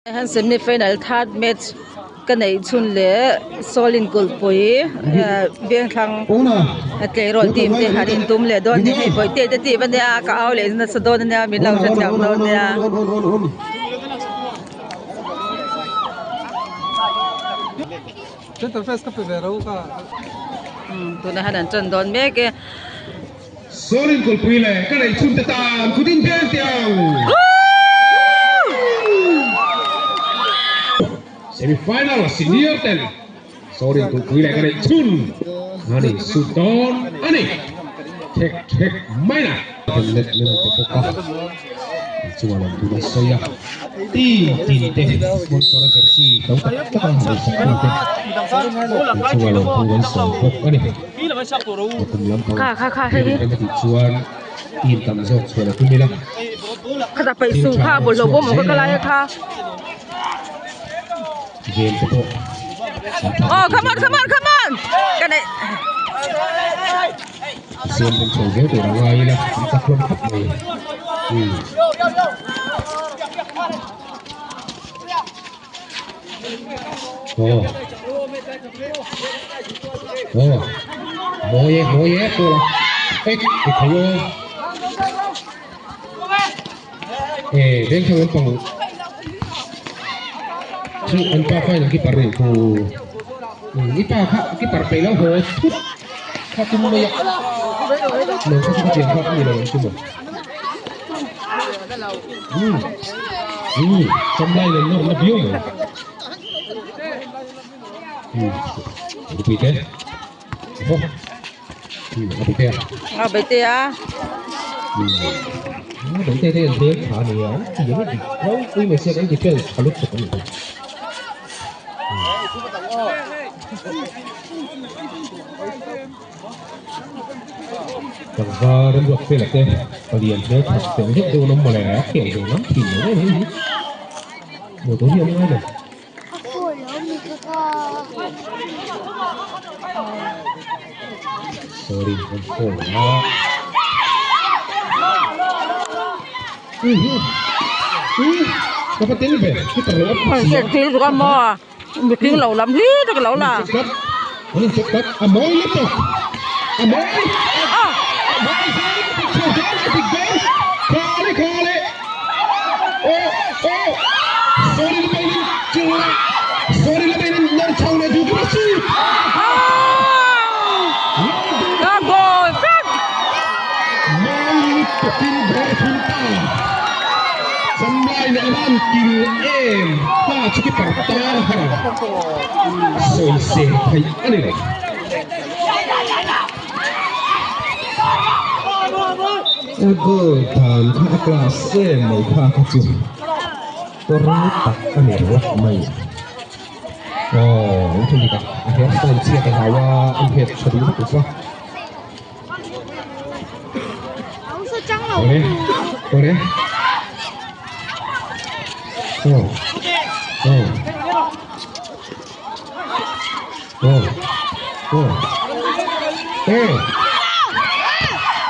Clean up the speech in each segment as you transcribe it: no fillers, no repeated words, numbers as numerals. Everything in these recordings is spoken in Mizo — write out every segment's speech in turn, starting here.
Han semi final third match ka neih chhun leh Sawlin kulhpui Vengthlang tleirawl team te han intum leh dawn a ni hei Bawihte te team ania ka au leh nasa dawn ania min lo hrethiam dawn nia. Tunah hian an tan dawn mek e. Sawlin kulhpui leh ka neih chhun te tan kut in beng teh ang. Semi final senior ten Sawlin kulhpui leh ka neih chhun ani sut dawn ani. Thek thek mai na. Helmet min an pe bawk a, chungah lam tun a sawi a, team tin te sponsor a jersey to tak tak a han sak tu te chungah lam thu an sawi bawk a ni. Kum lam pang emaw tih chuan team tam zawk chhuah la tum ila thil tha a chhuak zel a, game te pawh an tha lutuk a, siam rem chho zel tur a ngai ila an chak hlawm khawp mai. Aw aw mawi e mawi e pawl a ek i thei aw e vengthlang lampang chu an pa final keeper nih thu i pa kha keeper peih lo haw thut kha tum mai a nang kha chu ka pian kha a ni lo ang chu maw. Um um chawmlai nen nawr na viau mai um nupui te aw um a bite a a bite a um a bite te an hmel tha ania an ti ang dik ropui mai sia kan defense tha lutuk ani bawk Tlangval remruat fela te palian hmel that fel deuh deuh an awm mawle a khel ve ngam thin lo em hei hi hmuh tur hi a awm ngai lo. Sorry an phone a. Ka va tel ve keeper lo a Hei thil chu ka maw. Mihring lo lam hlir te ka lo la. An in check tak a mawi lutuk a mawi a mawi zel a dik chho zel a dik dawn khale khale aw aw sorry la mai in chula sorry la mai in nawr chho leh duh ka si Ka goal vek mawi lutukin goal thun ta Chamlai leh lam kil em ta chu keeper tan a har a sawi sel theih a ni lo. A goal dan kha a class em mai kha kha chu kawr tak a ni rawt mai. Aw an thu dik a a hair style chhiat a hlau a an het tha duh lutuk a. Awle awle aw aw aw aw aw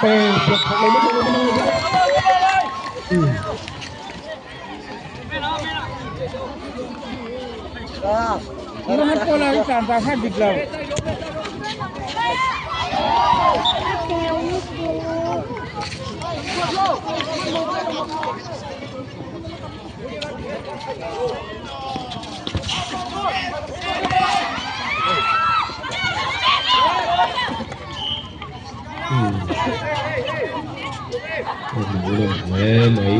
aw block thak lo mai lo mai lo um hle mai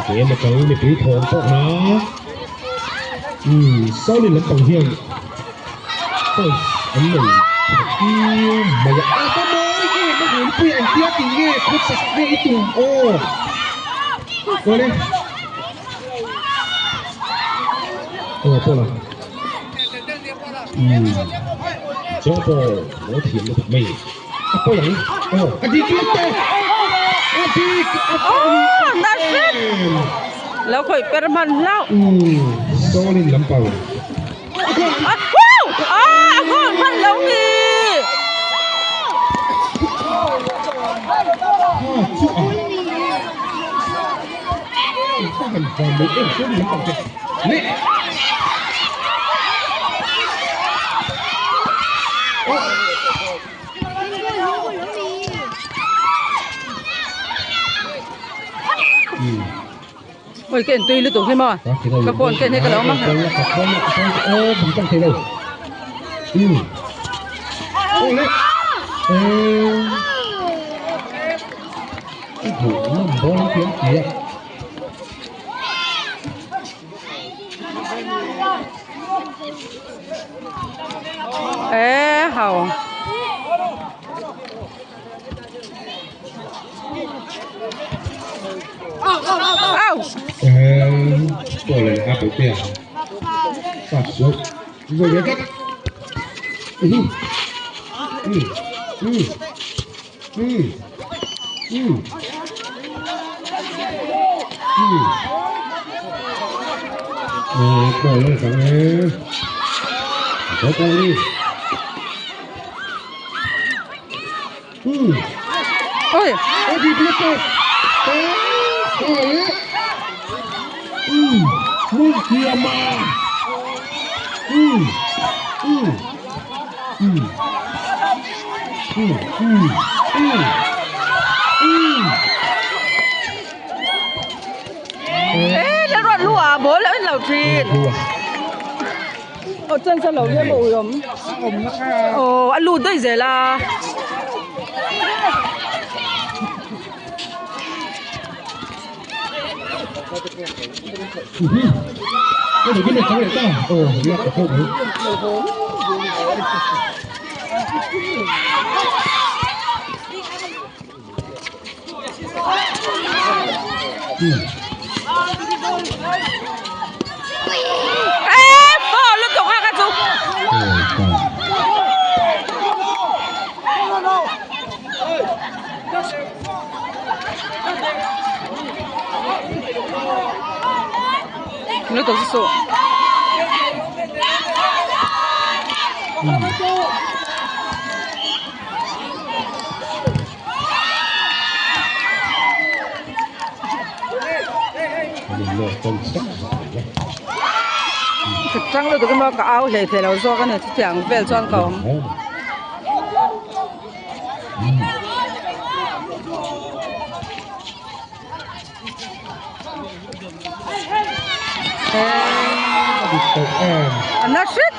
game atang mipui thawm pawh kha umm sawlin lampang hian points an nei tha viau mai a a ka mawi em a hmunpui ang tia tih nge khawchak nge i tum aw awle aw pawh la umm chaw pawh lo thiam lutuk mai. A pawi ang aw a dik lutuk a dik a pawi Oh that's it lo khawih per hman hlauh umm sawlin lampang ah woo ah a goal hman lo ni ha chu a. A han van mai em chuan lampang te leh Oi ka en tui lutuk hi maw ka phone ka en hi ka lo mang e hau au Oi. Ê, nó ruột lụa bố lỡ lẩu thịt. Ồ, chân sao lẩu riêng bộ ẩm. Ồ, ăn lụt đây dễ là. Ê, bỏ lutuk a ka chu. Lutuk chu suh. Ka chang lutuk emaw ka au hlei thei lo zawk a ni chutiang vel chuan ka awm. A na hret.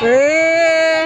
Eee.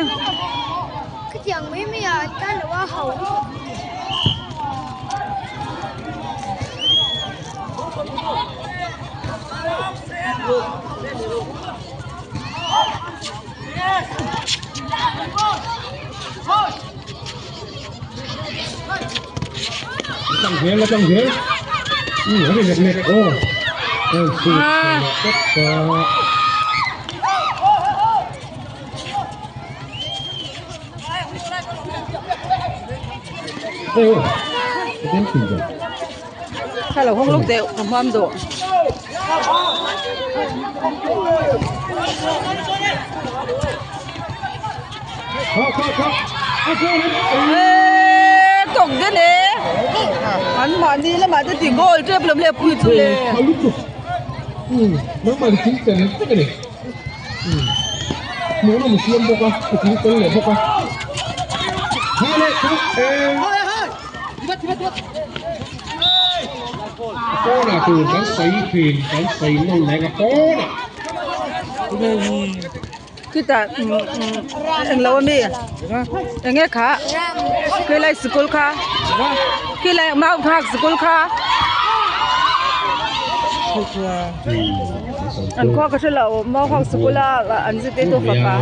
Kha lo hawng lawk deuh ka hmuam duh. Eeee tawk den e an mahni lamah te ti goal tep lo le pui chu le. Pawnah tur kan sawi thin kan sawi nawn leh a pawnah. Chutah englo ami enge kha khilai sikul kha khilai mau nghak sikul kha an khua ka hrelo mau nghak sikul a an zirtirtu fapa.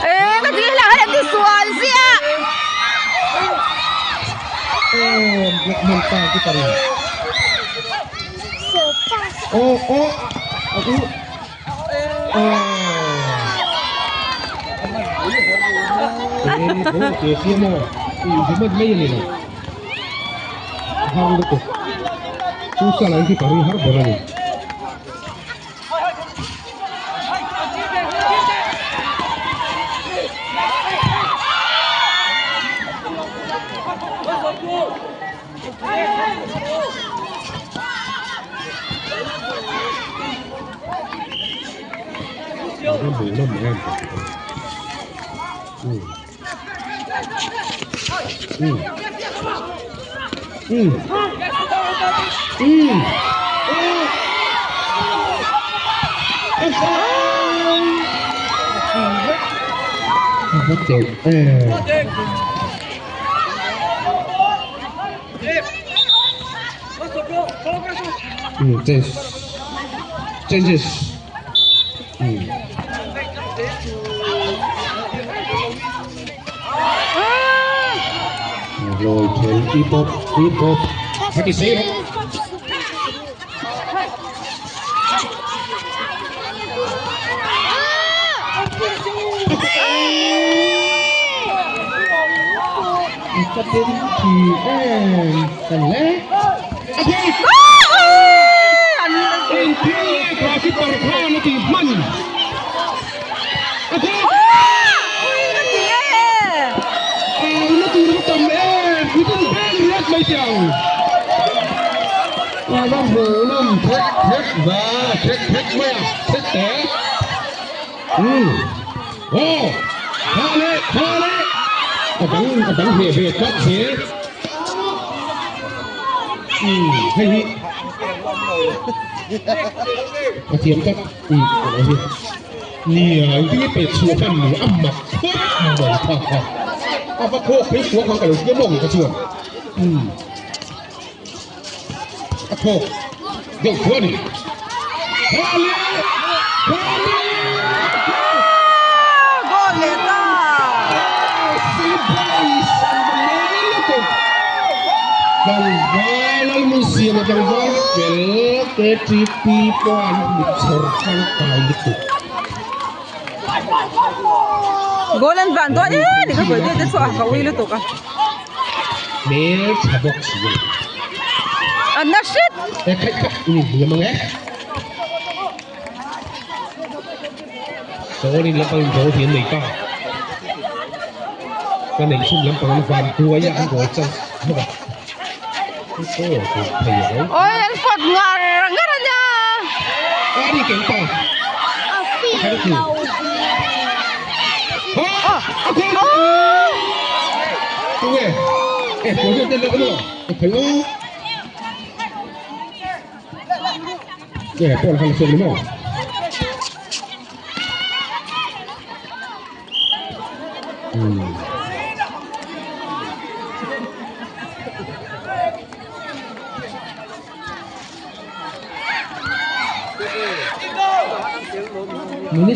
Eee ka ti hlak a ti sual ziah. Har lutuk chu chala hi ka ring har ber a ni. Changes. Rồi thì hip hop hip hop hati sei Goal leh ta. Goal an van dawn e ni ka sawi daih te chu a ka ui lutuk a. An na hret. Sawnin lampang in goal hi an nei ta. Ka neih chhun lampang an van tuai a an goal chang bawk a. Oi an pawt ngar ngar a nia. Ani keng ta. Minute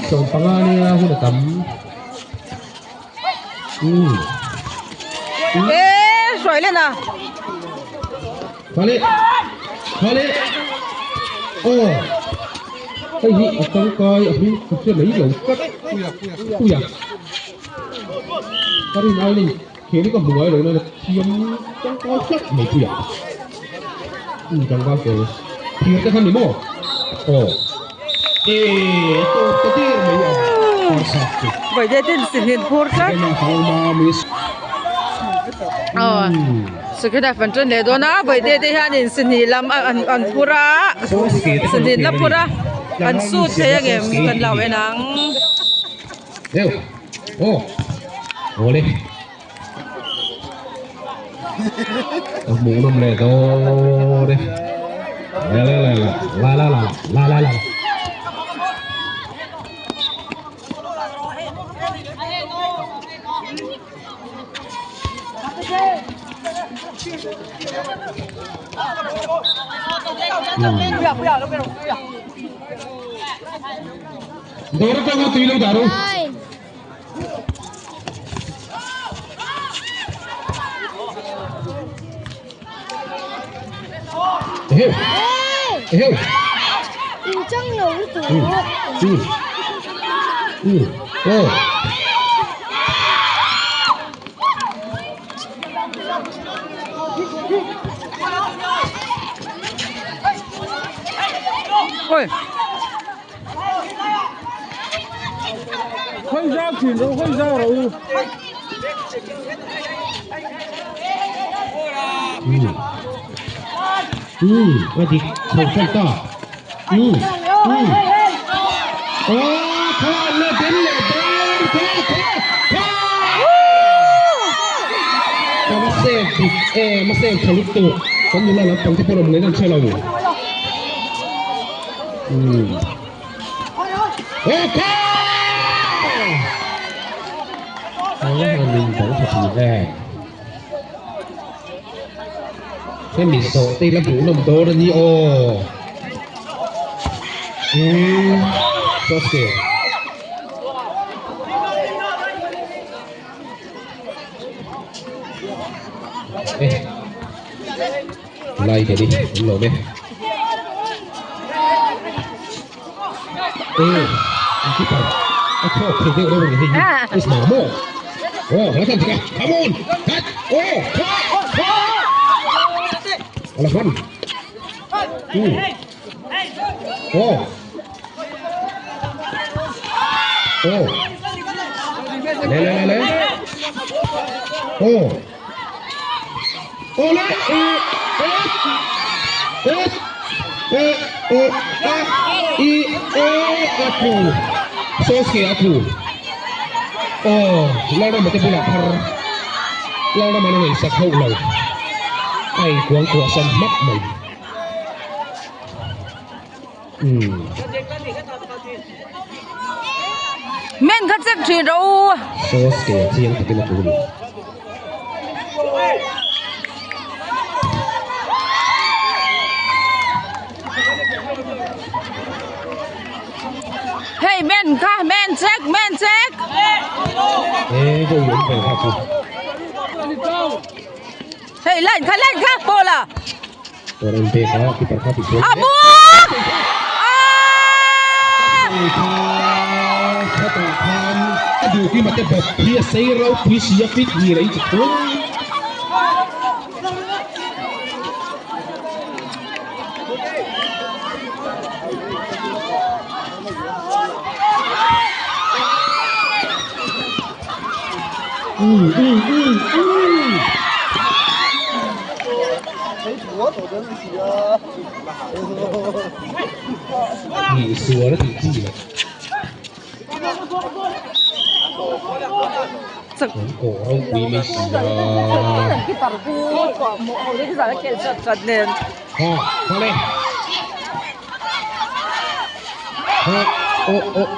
15 nia hun a tam. Eee hruai len a. Khale khale aw hei hi a tangkai a hming ka hria mai lo tlat puia ka rin ai nen khel hi ka hmu ngai lo nana thiam tangkai tlat mai puia um tangkai fel thir te kha ni maw aw ee a tawp ta der mai a harsa chu Vawiin te sihnin phur tlat. Aw second half an ṭan leh dawn a Vawiin te hianin sihnih lam an phur a sihnih la phur a an sut thei angem kan lo en ang. A dik chho tan ta aw kha la den leh dawn kha kha kha ka va save dik em a save tha lutuk kan nula lampang te pawh rawn ngaih nan hre lo aw kha a han in bang tha thin em. Hemi zawh te ila hmuh nawm dawn a ni aw umm okay eh lai te ni an lawm e eh an keeper a thawk thei deuh deuh a ni hei hi is ma maw aw hala tan tika come on cut aw kha kha ala hman um aw aw le le le le aw aw le e e e e e a i e a tlu sawske a tlu aw Lalrama te bulah phar Lalrama na ngaihsak hauh lo a inkuang kuah san hmak mai umm. Men kha chek thin rawh u. Sawske chiang takin a tlu a ni. Hei men kha men check men check. Ê vô yếm về kha chu. Hei line kha line kha ball à. Còn em về kha keeper kha thì xuống. A bu. Kha tah khan a duh khi mà te bawp hi a sei ropui si a fit ni leh in chu. Sual a tih chi loh. Chak An kawh ropui mai si a. Ha, ha le. Ha, oh, oh.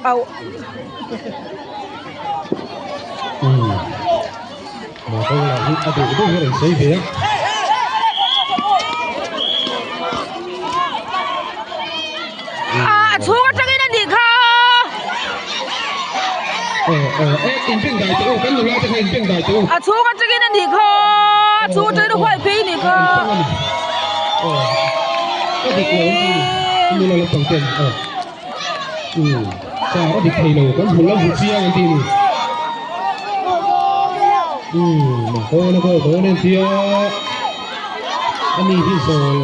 Au. Mahse lah hi a duh duh hi a rawn sawi ve a. A chhung atangin a nih kha. Aw aw e inbeng dai teh u kan nula te kha inbeng dai teh u. A chhung atangin a nih kha. A chhung atangin a huai phei a nih kha. Aw a dik lo an ti ni. Nula lampang ten aw. Umm car a dik thei lo kan hmu lo hmu chiang an ti ni. Umm a hawn a goal dawn en tia ani hi zawl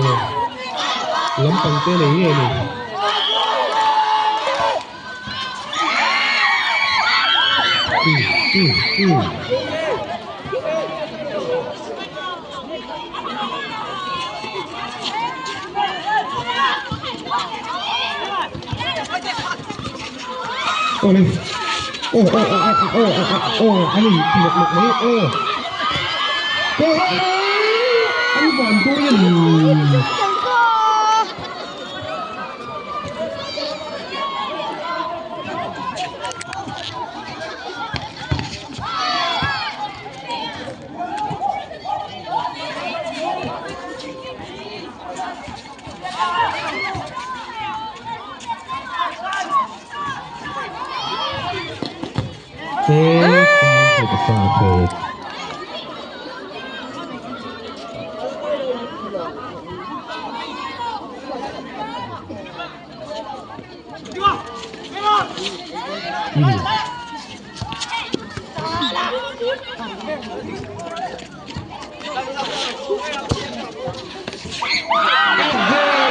lampang te nei nge ni. Umm umm umm. Awle aw aw aw aw aw aw an in ti lawk lawk mai aw aw an van dawn a ni.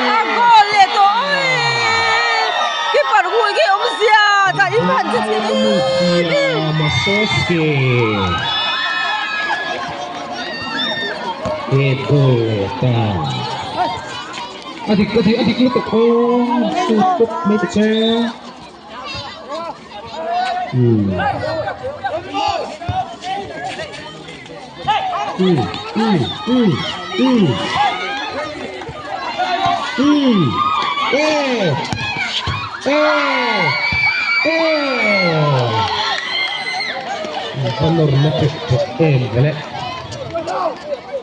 A goal leh tawh ui keeper hui khi awm zia tah in han che chhe em em. A dik a dik a dik lutuk aw sut pawp mai ta che.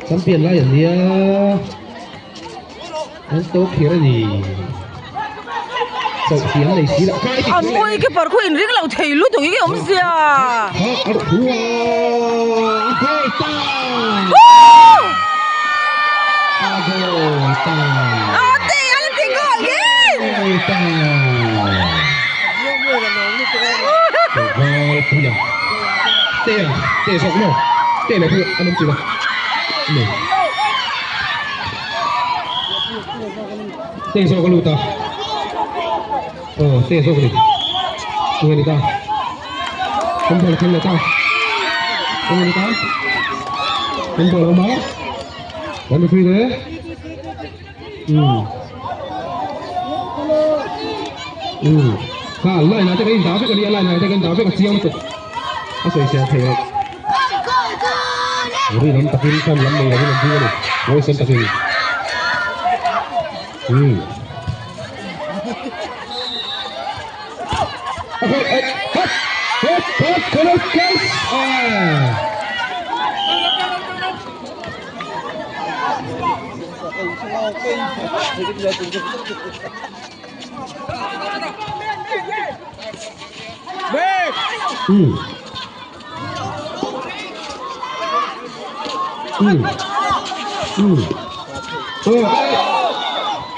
Champion lai an nia an to kher a ni. A mawi keeper khu in ring lo thei lutuk hi awm zia. A ti a ti goal nge. Te zawk a lut a aw te zawk a ni tunge ni ta kan ball a thleng leh ta tunge ni ta kan ball a awm a kan referee te umm umm kha line ah te kan indah vek a nia line ah te kan indah vek a chiang lutuk a sawisel thei loh rinawm takin fan lam nei lovin an ding a ni ngawisawn takin.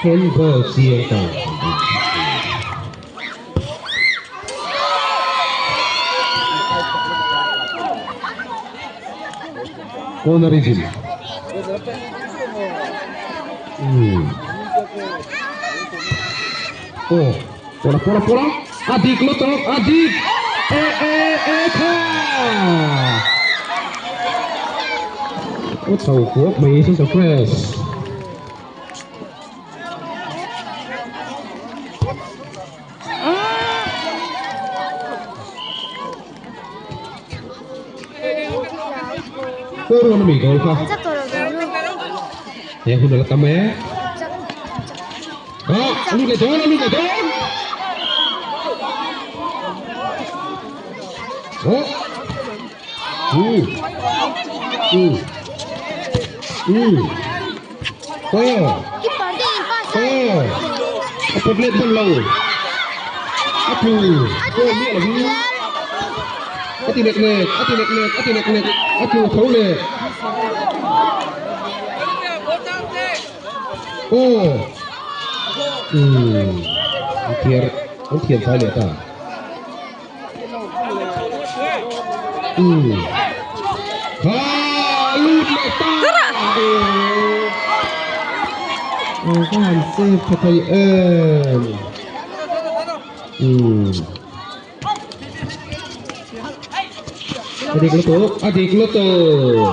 Handball chiang ta. Corner in. Oh, bola bola bola. Adik lutuk, adik. E e e kha. O chho kuak mai chu fresh. 4-1 ami goal kha. He hun a la tam e. Ah, a lut leh dawn, a lut leh dawn. Oh. Um. Um. Um. Oh. Oh. A pawt let hman lo. A tlu. Goal miah lovin. A ti nek nek, a ti nek nek, a ti nek nek, a tlu tho leh. Aw umm an thiar an thiam fai leh ta umm ha lut leh ta aw ka han save tha thei em umm. A dik lutuk, a dik lutuk.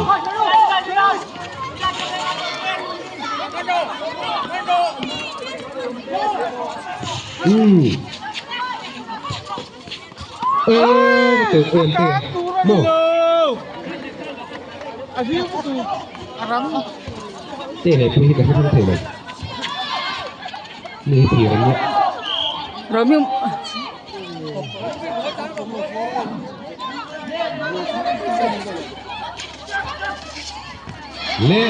Hmm. Oh, betul em te. Mo. Te leh pui hi ka hre hrang thei lo. Ni thir an nia. Romeo Le.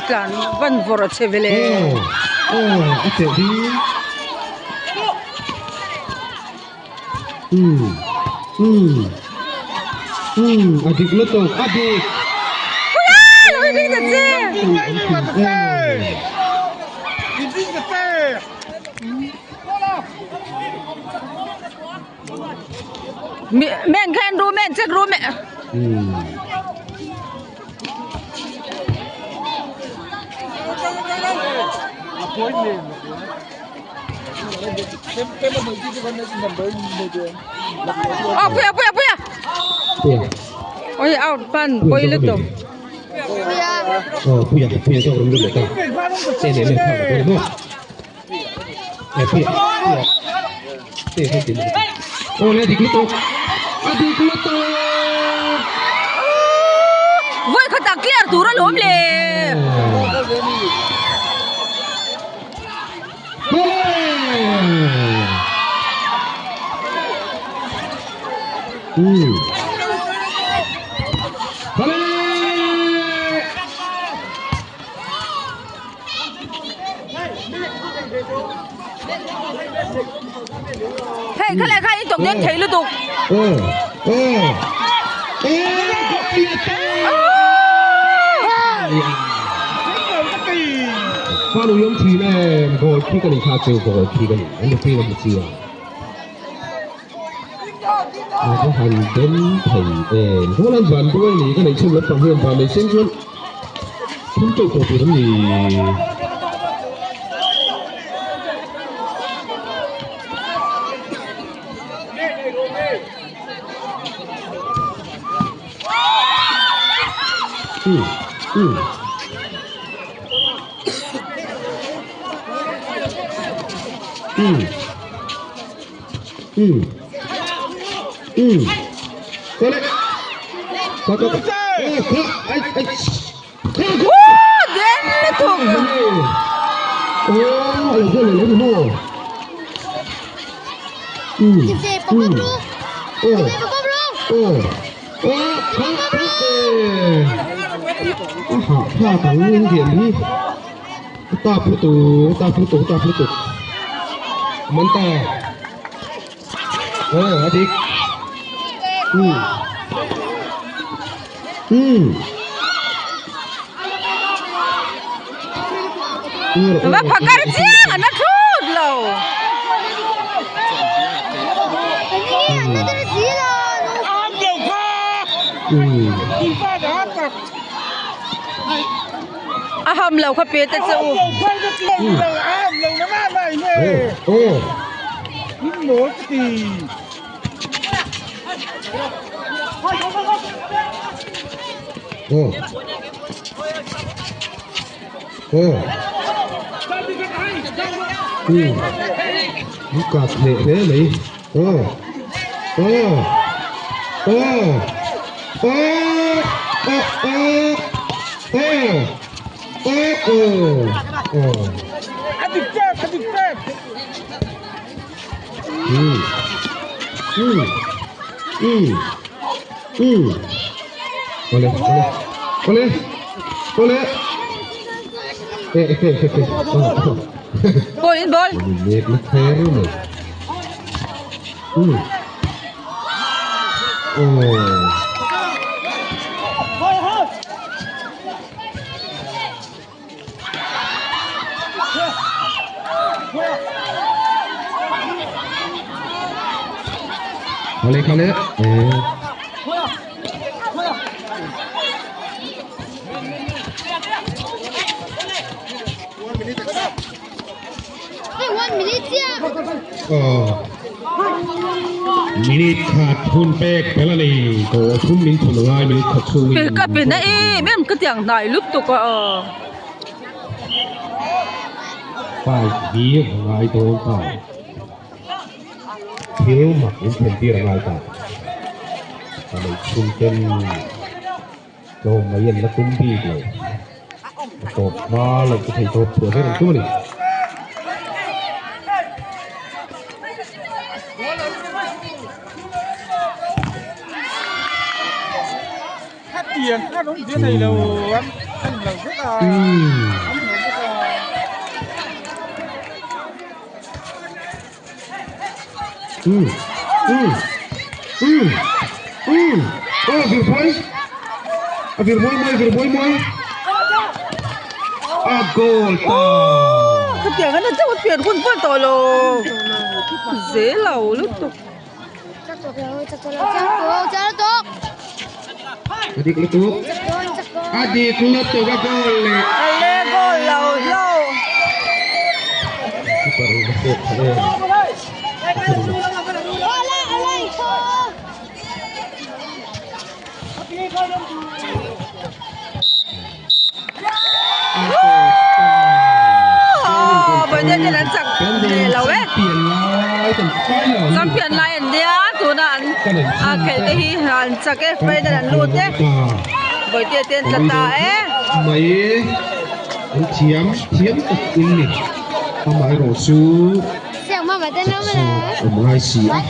Tlan van vawrh a che vele. Aw aw a che hi. Um um um a dik lutuk a dik. Puia lo i ding ta che. Men khan ru men check ru men. Oh puia puia puia. Oi out pan poi lutuk. Oh puia puia zawk ram lut leh ta. Che leh leh phak a maw. Eh puia puia. Che khan tin. Oh le dik lutuk. A dik lutuk. Voi khatah clear tur a lawm le. Hei kha leh kha in tawk den thei lutuk. Panu yom thin em goal kick ani kha chu goal kick ani an referee lam chi a a va han den thei em goal an van duai ni ka nei chhun lampang hian van nei sen chuan thum teuh tawh tur an ni. Um um. Um um um Kole Ka ka ka Oh ka ai ai Ka ka Woo den lutuk. Oh alo goal lo ni maw Um um Oh Oh Oh ka ka A hah thlak ang in thiam hi a tap lutuk a tap lutuk a tap lutuk man ta aw a dik um um Va phakar chiang an a thut lo. A ham lo kha pe ta che u. Kap hneh hle mai aw aw aw aw aw. Oh! Oh! Oh! Oh! Oh! A dik tep, a dik tep. Hmm. Hmm. Hmm. Hmm. Ole, ole. Ole. Ole. Eh, eh, eh, eh. Oh. Ball in ball. Net na kher mai. Hmm. Oh. Khale khale. Eh. Minute khat hun pek fel a ni. Goal thum min thun a ngai minute khat chhungin. Ka pe na em em ka tiang hnai lutuk a aw. Fight hi a ngai dawn ta. Thil mak in thlen tir a ngai ta. A nei chhung ten tlawm mai an la tum bik lo. A tawp hma loh chu thei tawp chhuah vek ang tum a ni. Khatiang an chauh a pian hun pawh tawh lo zel lo lutuk. A dik lutuk a dik lutuk a goal leh a le goal lo hlo keeper in a pek kha em Champion lai an nia tuna an a khelh te hi an chak e final an lut e Bawihtea te an tla ta e. Mai an thiam thiam tak in ni amaherawh chu chak zawk awm ngai si a.